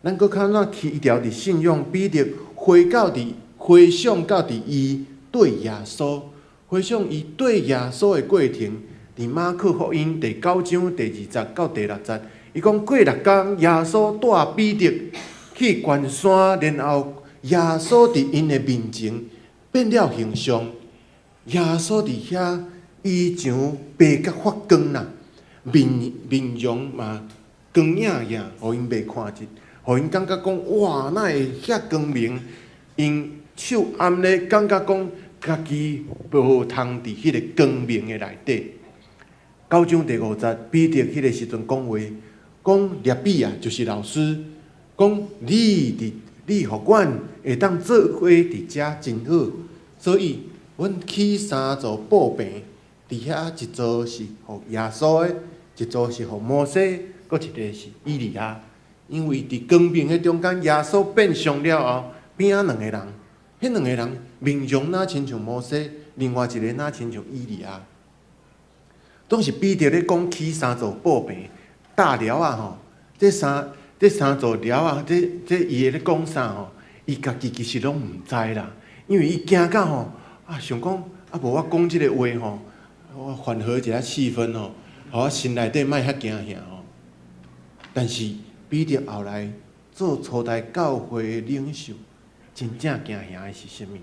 咱閣較按怎輕牢佇信仰？彼得回到佇回想到佇伊對耶穌，回想伊對耶穌的過程，佇馬可福音第九章第二節到第六節，伊講過六工，耶穌帶彼得去懸山，然後耶穌佇𪜶的面前變了形象，耶穌佇遐衣裳白甲發光啦，面面容嘛光影影，予𪜶袂看得，予𪜶感覺講哇，哪會遐光明？𪜶手按咧，感覺講家己無通佇彼个光明的內底。九章第五節，彼得彼个時陣講話，講拉比啊，就是老師，講你佇你予阮會當做伙佇遮真好，所以阮起三座布棚，佇遐一座是予耶穌的，一座是予摩西，閣一个是以利亞。因為佇光明的中間，耶穌變相了後，邊仔兩个人，彼兩个人面容若親像摩西，另外一个若親像以利亞。當時彼得咧講起三座布棚搭寮仔吼，這三座寮仔，這這伊會咧講啥吼？伊家己其實攏毋知啦，因為伊驚到吼啊，想講啊，無我講這个話吼，我緩和一下氣氛吼，予我心內底莫遐驚嚇吼。但是彼得後來做初代教會的領袖，真正驚嚇的是啥物？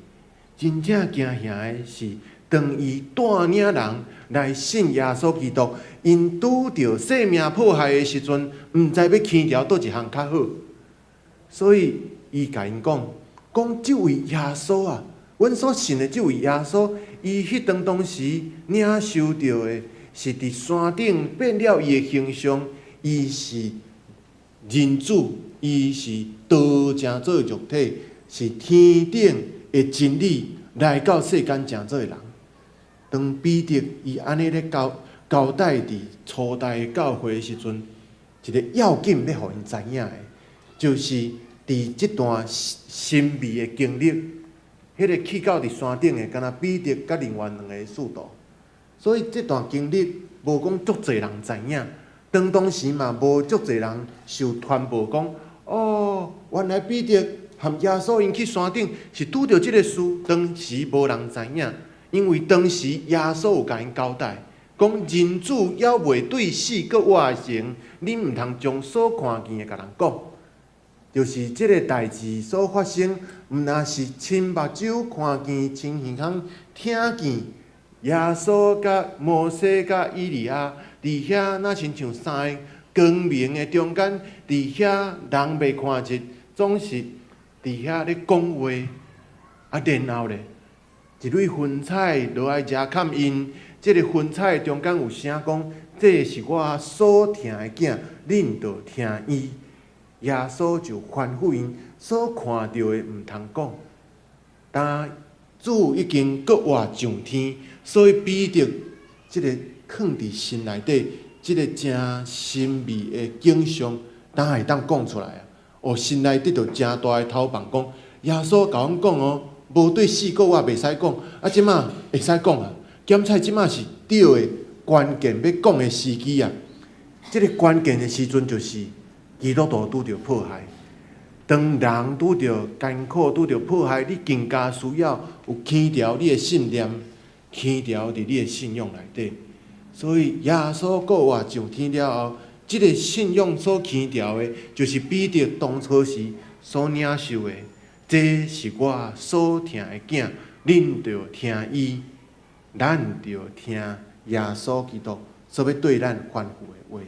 真正驚嚇的是，當伊帶領人來信耶穌基督，𪜶拄著性命迫害的時陣，毋知欲輕牢佗一項較好。所以伊共𪜶講，講這位耶穌啊，阮所信的這位耶穌，伊彼當當時領受著的是佇山頂變了伊的形象，伊是人子，伊是道成做肉體，是天頂的真理來到世間成做人。當彼得伊按呢咧交交代佇初代教會的時陣，一个要緊欲予𪜶知影的，就是佇這段神秘的經歷，彼个去到佇山頂的，干焦彼得佮另外兩个使徒，所以這段經歷無講足濟人知影，當當時嘛無足濟人受傳報講，哦，原來彼得和耶穌𪜶去山頂是拄著這个事，當時無人知影，因為當時耶穌有共𪜶交代，講人子猶未對死閣活成，恁毋通將所看見的共人講。就是這个代誌所發生，毋若是親目睭看見、親耳孔聽見耶穌佮摩西佮以利亞佇遐，若親像三个光明的中間，佇遐人袂看見，總是佇遐咧講話。啊，然後咧，一蕊雲彩落來遮崁𪜶，這个雲彩中間有聲講：這是我所疼的囝，恁著聽伊。耶穌就吩咐𪜶所看著的毋通講。當主已經閣活上天，所以彼得這个囥佇心內底，這个誠神秘的景象，當會當講出來啊？哦，心內得著誠大的頭放，講耶穌共阮講哦，無對死閣活袂使講，啊，這馬會使講啊？檢採這馬是對的關鍵欲講的時機啊！這个關鍵的時陣就是基督徒拄著迫害，當人拄著艱苦、拄著迫害，你更加需要有堅牢你的信念，堅牢佇你的信仰內底。所以耶穌復活上天了後，這个信仰所堅牢的，就是彼得當初時所領受的。這是我所疼的囝，恁著聽伊，咱著聽耶穌基督所欲對咱吩咐的話。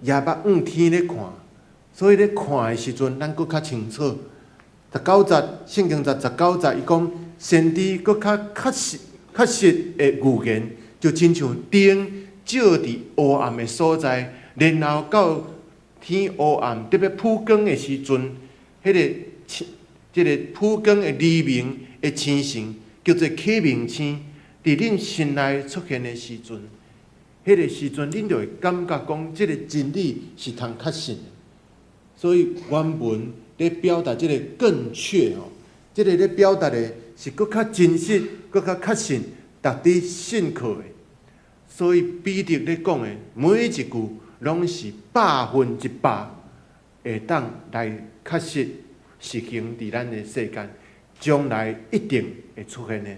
舉目向天咧看，所以咧看的時陣，咱閣較清楚。十九節，聖經節十九節，伊講先知閣較確實、確實的預言，就親像燈照佇黑暗的所在，然後到天烏暗特別曝光的時陣，彼个這个曝光的黎明的星辰，叫做啟明星，佇恁心內出現的時陣。彼个時陣，恁就會感覺講，這个真理是通確信的。所以原文咧表達這个更確哦，這个咧表達的是閣較真實、閣較確信、值得信靠的。所以彼得咧講的每一句，攏是100%會當來確實實行佇咱的世間，將來一定會出現的。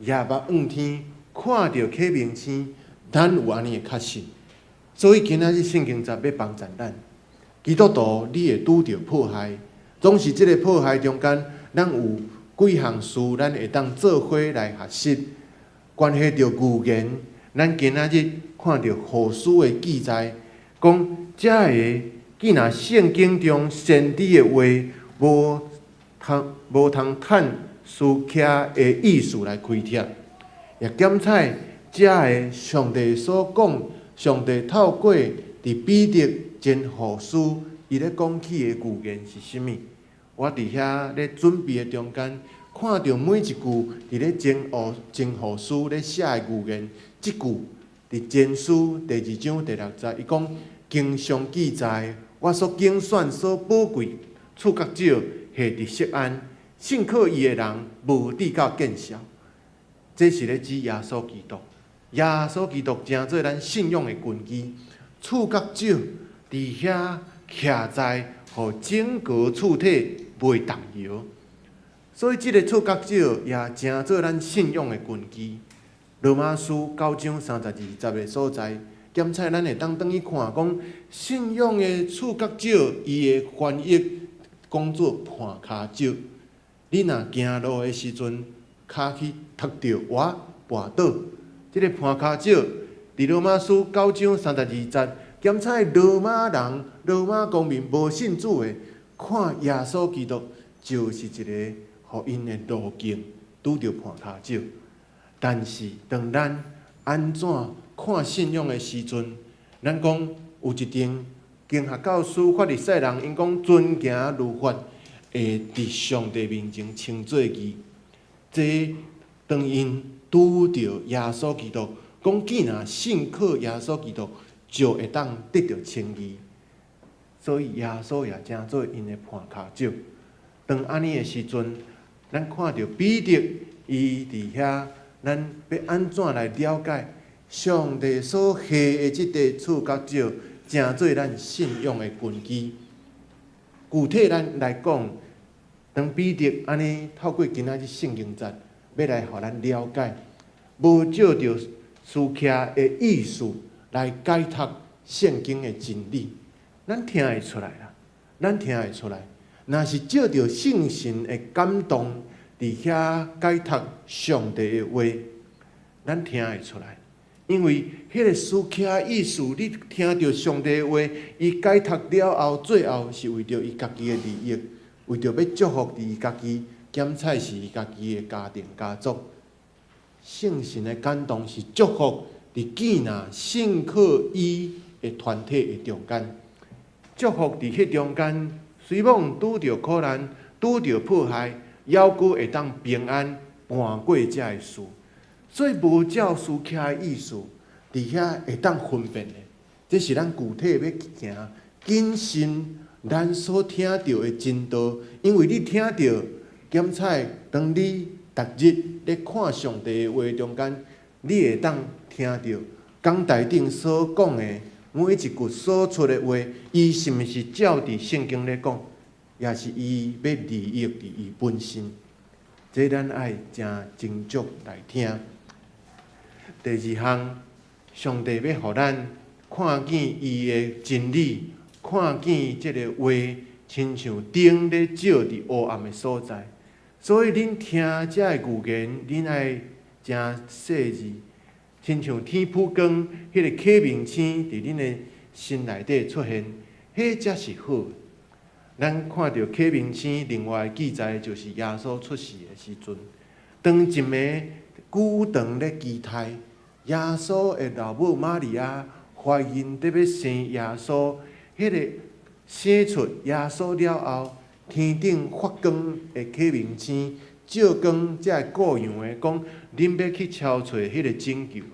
舉目向天，看著啟明星。咱有按呢的確信，所以今仔日聖經節欲幫助咱。基督徒，你會拄著迫害，總是這个迫害中間，咱有幾項事，咱會當做伙來學習。關係著預言，咱今仔日看著後書的記載，講這个既若聖經中先知的話，無通趁私徛的意思來開脫，也檢採。這个上帝所講，上帝透過佇彼得前後書，伊咧講起的預言是啥物？我佇遐咧準備的中間，看著每一句佇咧前後書咧寫的預言，這句佇前書第二章第六節，伊講經上記載，我所揀選所寶貴處決者下佇錫安，信靠伊的人無致到見笑。這是咧指耶穌基督。耶穌基督成做咱信仰的根基，處決者佇遐徛在，予整個處體袂動搖。所以，這个處決者也成做咱信仰的根基。羅馬書九章三十二節的所在，檢採咱會當轉去看，講信仰的處決者，伊的翻譯講做絆跤石。你若行路的時陣，跤去踢著倚跋倒。這个絆跤石，佇羅馬書九章三十二節，檢採羅馬人、羅馬公民無信主的，看耶穌基督就是一个予𪜶的路徑拄著絆跤石。但是當咱按怎看信仰的時陣，咱講有一陣經學教師法利賽人，𪜶講遵行律法會佇上帝面前稱做義。這當𪜶拄著耶穌基督，講既若信靠耶穌基督，就會當得著稱義。所以耶穌也成做𪜶的絆跤石。當按呢的時陣，咱看著彼得伊佇遐，咱欲按怎來了解上帝所下的這塊處決石，成做咱信仰的根基？具體咱來講，當彼得按呢透過今仔日聖經節，欲來予咱了解，無照著書徛的意思來解讀聖經的真理，咱聽會出來啦，咱聽會出來。若是照著聖神的感動，佇遐解讀上帝的話，咱聽會出來。因為彼个書徛意思，你聽著上帝的話，伊解讀了後，最後是為著伊家己的利益，為著欲祝福佇伊家己，兼且是伊家己的家庭家族。聖神的感動是祝福佇建立信靠伊的團體的中間，祝福佇彼中間，雖罔拄著苦難，拄著迫害，猶閣會當平安瞞過這个事。所以無照書徛的意思，佇遐會當分辨的，這是咱具體欲行謹慎咱所聽著的真道，因為你聽著，兼且當你逐日咧看上帝的話中間，你會當聽著講台頂所講的每一句所出的話，伊是毋是照佇聖經咧講，抑是伊欲利益佇伊本身？這咱愛誠斟酌來聽。第二項，上帝欲予咱看見伊的真理，看見這个話，親像燈咧照佇黑暗的所在。所以恁聽這个預言，恁愛誠細膩，親像天普光，彼个啟明星佇恁的心內底出現，彼才是好的。咱看著啟明星，另外記載就是耶穌出世的時陣，當一暝久長咧期待，耶穌的老母瑪利亞懷孕得欲生耶穌，彼个生出耶穌了後，天頂發光的啟明星，照光這个顧羊的，講恁欲去朝揣彼个拯救的。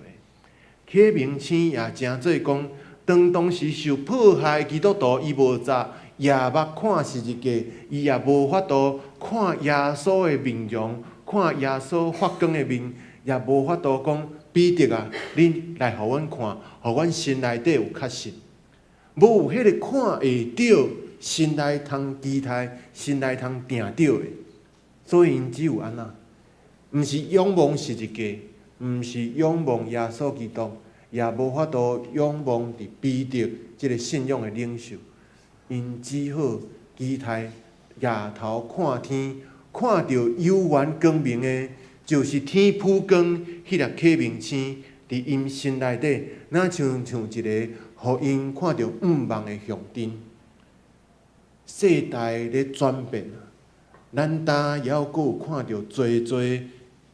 啟明星也成做講，當當時受迫害的基督徒，伊無早舉目看十字架，伊也無法度看耶穌的面容，看耶穌發光的面，也無法度講彼得啊，恁來予阮看，予阮心內底有確信。無有彼个看會著，心內通期待，心內通定著的，所以𪜶只有按怎，毋是仰望十字架，毋是仰望耶穌基督，也無法度仰望佇彼得這个信仰的領袖，𪜶只好期待舉頭看天，看著幽玄光明的，就是天普光彼粒啟明星，佇𪜶心內底，若親像一个予𪜶看著向望的象徵。世代咧轉變啊，咱今猶閣有看著濟濟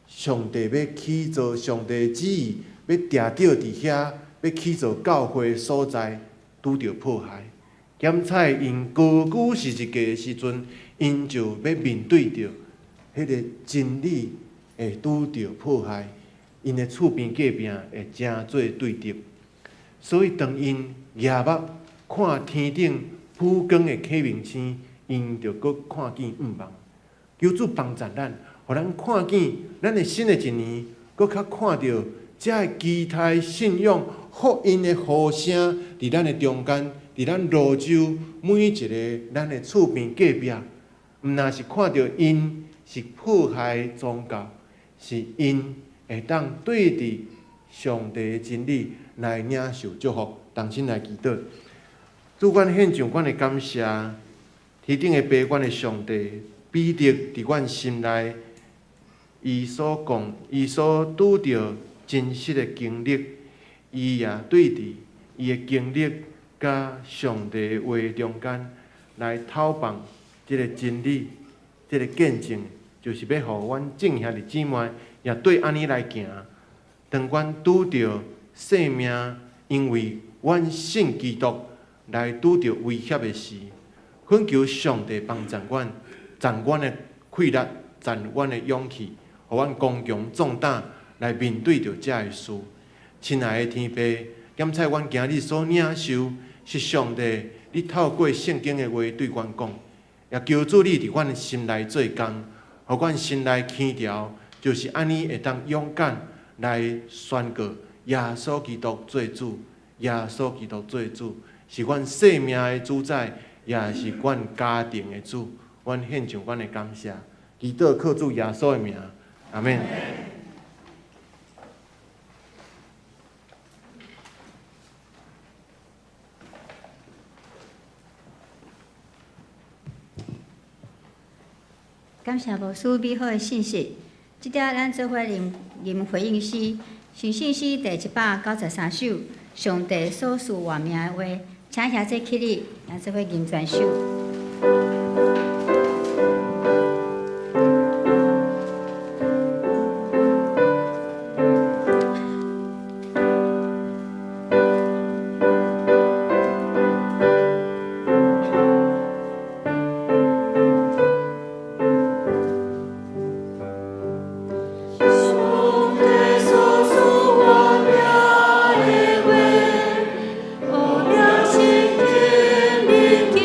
上帝欲起造上帝旨意，欲定著佇遐，欲起造教會的所在，拄著迫害。兼且𪜶高舉十字架的時陣，𪜶就欲面對著彼个真理會拄著迫害，𪜶的厝邊隔壁會成做對敵。所以當𪜶舉目看天頂普光的啟明星，𪜶就閣看見向望。求主幫助咱，予咱看見咱的新的一年，閣較看著這个期待信仰福音的呼聲，佇咱的中間，佇咱蘆洲每一个咱的厝邊隔壁，毋若是看著𪜶是迫害宗教，是𪜶會當對佇上帝的真理來領受祝福，同心來祈禱。主，阮獻上阮的感謝，天頂的父，阮的上帝，彼得佇阮心內，伊所講，伊所拄著真實的經歷，伊也對佇伊的經歷佮上帝的話中間來透放這个真理，這个見證，就是欲予阮眾兄弟姊妹也對按呢來行。當阮拄著性命，因為阮信基督來拄著威脅的時，懇求上帝幫助阮，贊阮的氣力，贊阮的勇氣，予阮剛強壯膽來面對著這个事。親愛的天父，感謝阮今日所領受是上帝，你透過聖經的話對阮講，也求主你佇阮的心內做工，予阮心內輕條，就是按呢會當勇敢來宣告耶穌基督做主，耶穌基督做主，是阮生命的主宰，也是阮家庭的主。阮獻上阮的感謝，祈禱靠主耶穌的名，阿們。感謝牧師美好的信息。這下咱做伙吟吟回應詩，尋信詩第193首，上帝所賜活命的話，請兄弟起立，咱做伙吟全首。上帝所賜活命的話，奧妙聖經銘記。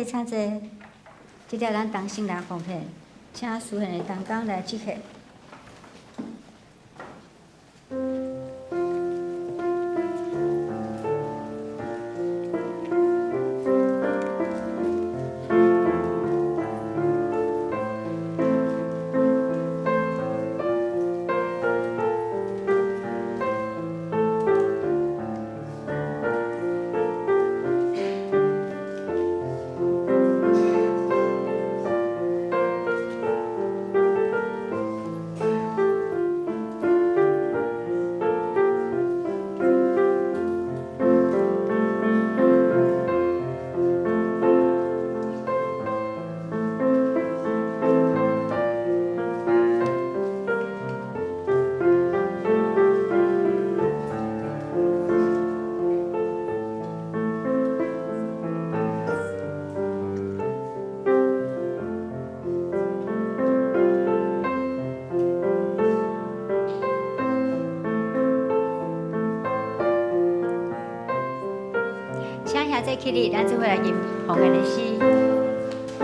請坐。這下咱同心來奉獻，請司獻的同工來接獻。請兄弟起立，咱做伙來吟奉獻的詩。我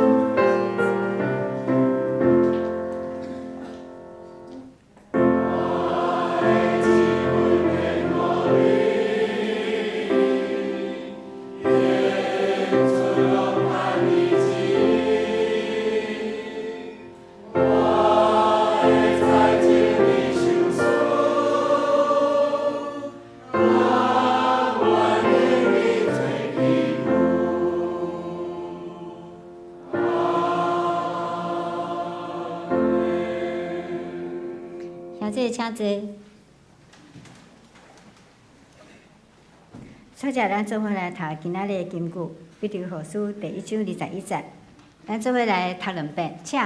弟請坐。首先，咱做伙來讀今仔日的金句，彼得後書第一章21節。咱做伙來讀兩遍，請。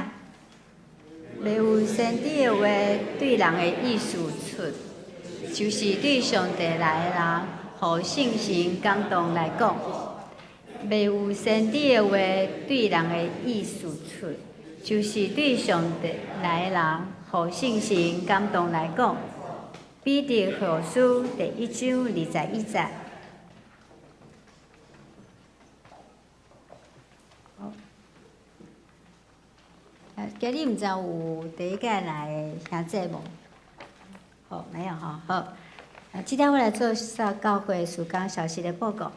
袂有先知的話對人的意思出，就是對上帝來的人，予聖神感動來講。袂有先知的話對人的意思出，就是對上帝來的人，予聖神感動來講。彼得後書第一章21節。好，今日毋知有第一屆來的兄姐無？好，沒有吼。好，啊，這下我來做啥教會事工消息的報告。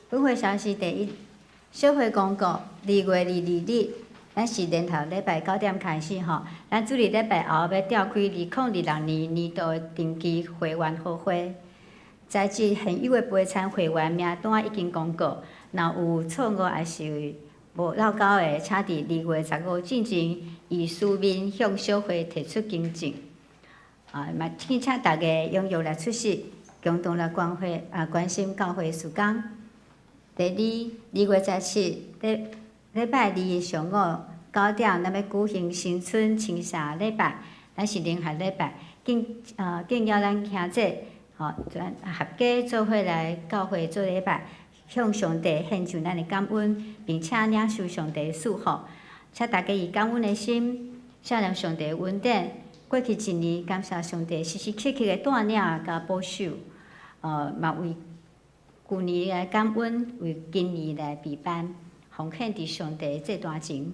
本會消息第一，小會公告：2月22日，咱是年頭禮拜9點開始吼。咱主日禮拜後欲召開2026年年度的定期會員好會。在職現有的陪餐會員名單已經公告，若有錯誤抑是無漏勾的，請佇2月15進前以書面向小會提出更正。啊，嘛請大家踴躍來出席，共同來關懷啊關心教會事工。第二，2月17禮禮拜二的上午9點，咱欲舉行新春清掃禮拜，咱是靈學禮拜，敬邀咱兄姐吼全合家做伙來教會做禮拜，向上帝獻上咱的感恩，並且領受上帝的祝福。請大家以感恩的心，謝謝上帝的恩典。過去一年，感謝上帝時時刻刻的帶領佮保守，嘛為舊年來感恩，為今年來備辦，奉獻佇上帝的祭壇前。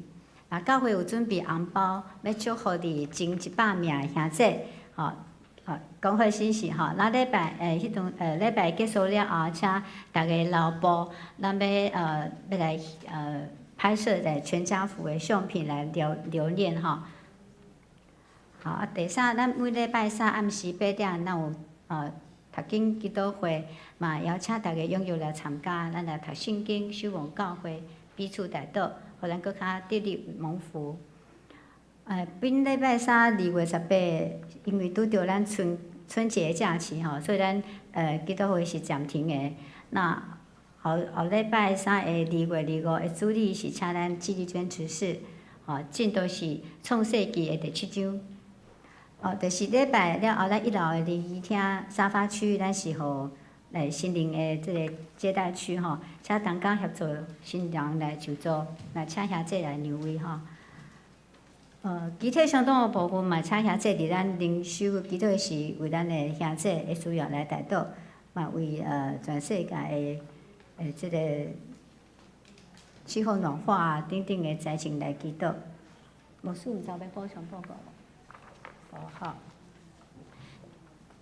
啊，教會有準備紅包，欲祝福佇前100名的兄姐，吼，吼，講好信息吼。咱禮拜彼陣禮拜結束了後，請大家留步，咱欲欲來拍攝來全家福的相片來留留念吼。好，啊，第三，咱每禮拜三暗時8點，咱有讀經祈禱會，嘛邀請大家踴躍來參加，咱來讀聖經、守望教會，彼此代禱，予咱閣較得力蒙福。本禮拜三2月18，因為拄著咱春春節假期吼，所以咱祈禱會是暫停的。那後後禮拜三的2月25的主日是請咱紀麗娟執事，吼，進度是創世紀的第七章。哦，就是禮拜了後，咱一樓的禮儀廳沙發區，咱是予來新人的這个接待區吼，請同工協助新人來就座，來請兄姐來讓位吼。其他相當的部分嘛，請兄姐佇咱靈修祈禱時，為咱的兄姐的需要來代禱，嘛為全世界的這个氣候暖化啊等等的災情來祈禱。牧師毋知欲補充報告無？好，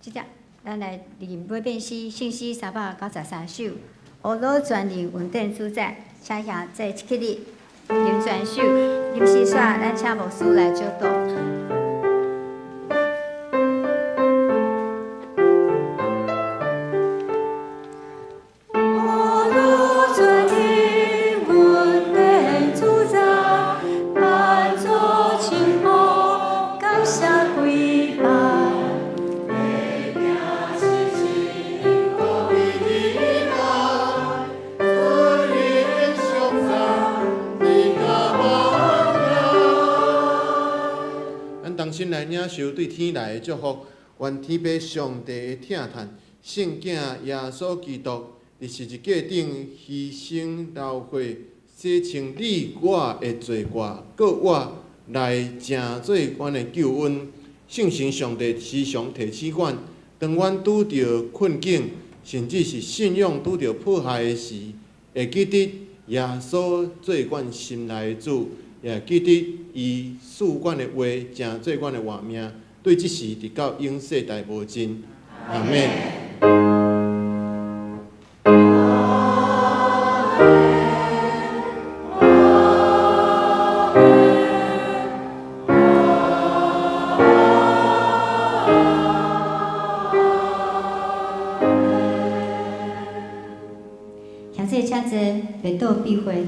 這隻咱來念每遍詩，聖詩393首，呵咾全能恩典主宰，請兄姐起立，吟全首，吟詩煞，咱請牧師來祝禱。先來領受對天來的祝福，願天父上帝的疼疼，聖子耶穌基督佇十字架頂犧牲流血，洗清你我的罪過，閣我來成做阮的救恩。聖神上帝時常提醒阮，當阮拄著困境，甚至是信仰拄著迫害的時，會記得耶穌做阮心內的主，也記得伊賜阮的話，成做阮的活命，對這時直到永世代無盡。阿們。兄弟，請坐，欲倒闭會。